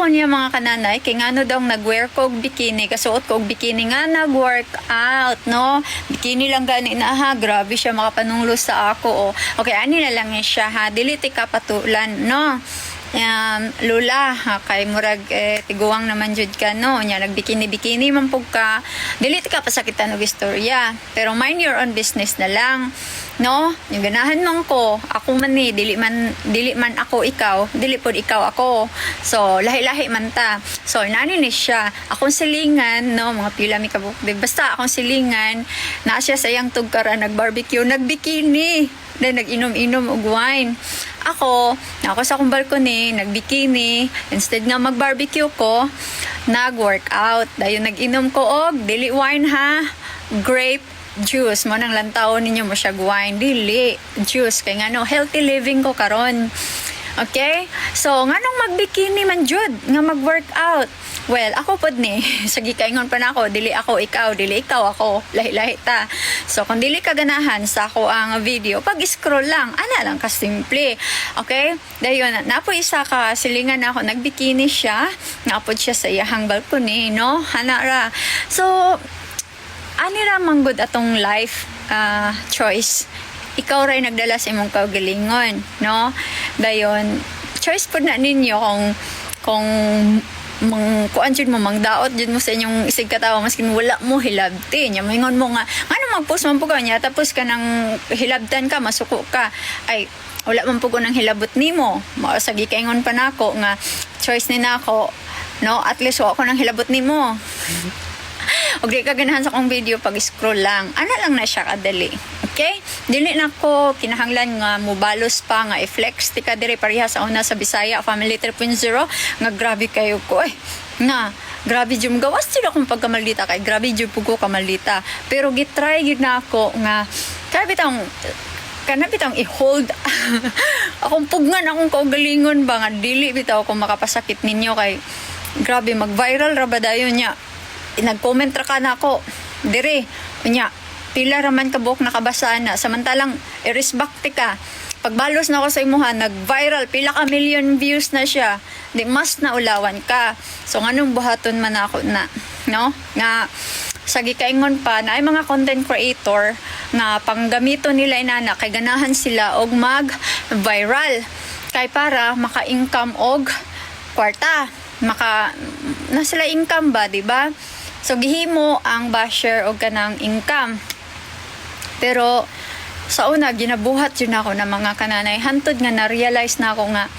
ko niya, mga kananay, kay ngano daw nag-wear ko og bikini, kasuot ko og bikini nga nag-workout, no? Bikini lang gani na ha, grabe siya makapanunglo sa ako, oh. Okay, ani na lang ni siya ha, dili ti ka patulan, no? Lula ha, kay murag eh, tiguang naman jud ka, no? Nya nagbikini bikini man pug ka, dili ti ka pasakitan og istorya, pero mind your own business na lang, no? Yung ganahan man ko, ako man ni dili man ako ikaw, dili pod ikaw ako, so lahi-lahi man ta. So nani ni siya, akong silingan, no, mga pila mi kabuok, basta akong silingan naa siya sa iyang tugkaran, nag-barbecue, nagbikini, then nag-inom-inom og wine. Ako, ako sa akong balcony, nagbikini. Instead nga mag-barbecue ko, nag-workout. Dayon nag-inom ko og dili wine ha, grape juice. Mo nang lantaw ninyo mo siya wine, dili juice kay ngano healthy living ko karon. Okay? So, nganong magbikini man jud nga mag-workout? Well, ako pod ni, sa gikaingon pa na ako, dili ako ikaw, dili ikaw ako, lahi-lahi ta. So, kung dili ka ganahan sa ako ang video, pag-scroll lang, ana lang kasimple. Okay? Dayon, napo isa ka silingan na ako, nagbikini siya, naapod siya sa iyahang balcony, no? Hana ra. So, ani ra man gud atong life choice. Ikaw ray nagdala sa imong kaugalingon, no? Dayon, choice pod na ninyo kung mang kuan jud mo, mangdaot jud mo sa inyong isig katawo maskin wala mo hilabti nya. Moingon mo nga ngano mag-post man pud ka niya, tapos ka nang hilabtan ka, masuko ka, ay wala man pud ko nang hilabot nimo. Mao sa gikaingon pa nako nga choice ni nako, no? At least wa ko nang hilabot nimo. Og di ka ganahan sa akong video, pag-scroll lang. Ana lang na siya kadali. Okay? Dili na ko kinahanglan nga mubalos pa nga i-flex ti ka diri pareha sa una sa Bisaya Family 3.0 nga grabe kayo ko eh. Nga grabe jud gawas jud akong pagkamaldita kay grabe jud pud ko kamaldita. Pero gitry gyud na ako nga kaya bitang kana bitang i-hold akong pugnan, akong kaugalingon ba, nga dili bitaw ako makapasakit ninyo kay grabe mag-viral ra ba dayon niya. Nag-comment ra ka na ako dire unya, pila ra man ka buok nakabasa na, samantalang i-respect ti ka. Pagbalos na ako sa imuha, nag-viral, pila ka million views na siya, di mas naulawan ka. So nganong buhaton man ako na, no? Nga sa gikaingon pa na ay mga content creator nga panggamito nila inana kay ganahan sila og mag viral kay para maka-income og kwarta, maka na sila income ba, di ba? So gihimo ang basher og kanang income. Pero sa una ginabuhat yun ako na, mga kananay, hantod nga na-realize na ako nga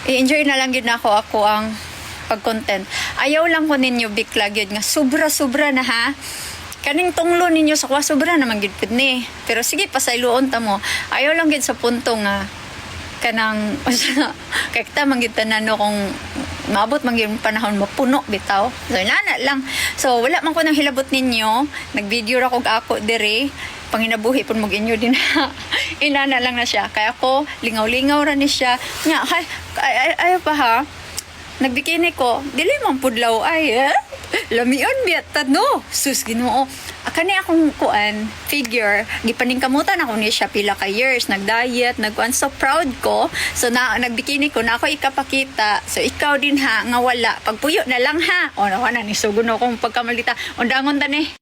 i-enjoy na lang gyud nako ako ang pag-content. Ayaw lang ko ninyo bikla gyud nga sobra-sobra na ha. Kaning tunglo ninyo sa kwa, sobra naman gyud pud ni. Pero sige, pasayloon ta mo. Ayaw lang gyud sa punto nga kanang kay kita man gyud tanan, no, kung maabot man gyud panahon mapuno bitaw. So nana lang. So wala man ko nang hilabot ninyo. Nag-video ra kog ako dire, panginabuhi pud mo inyo din na. Inana lang na siya. Kaya ako lingaw-lingaw ra ni siya. Nya ay, ay, ay, ay pa ha. Nagbikini ko, dili man pudlaw ay eh. Lamion biya no. Sus, Ginoo. Kani akong kuan figure, gipaningkamutan ako ni siya pila ka years, nag-diet, nagkuan, so proud ko. So na nagbikini ko na ako ikapakita. So ikaw din ha nga wala, pagpuyo na lang ha. O na na ni sugo no akong pagkamalita. Undangon ta ni.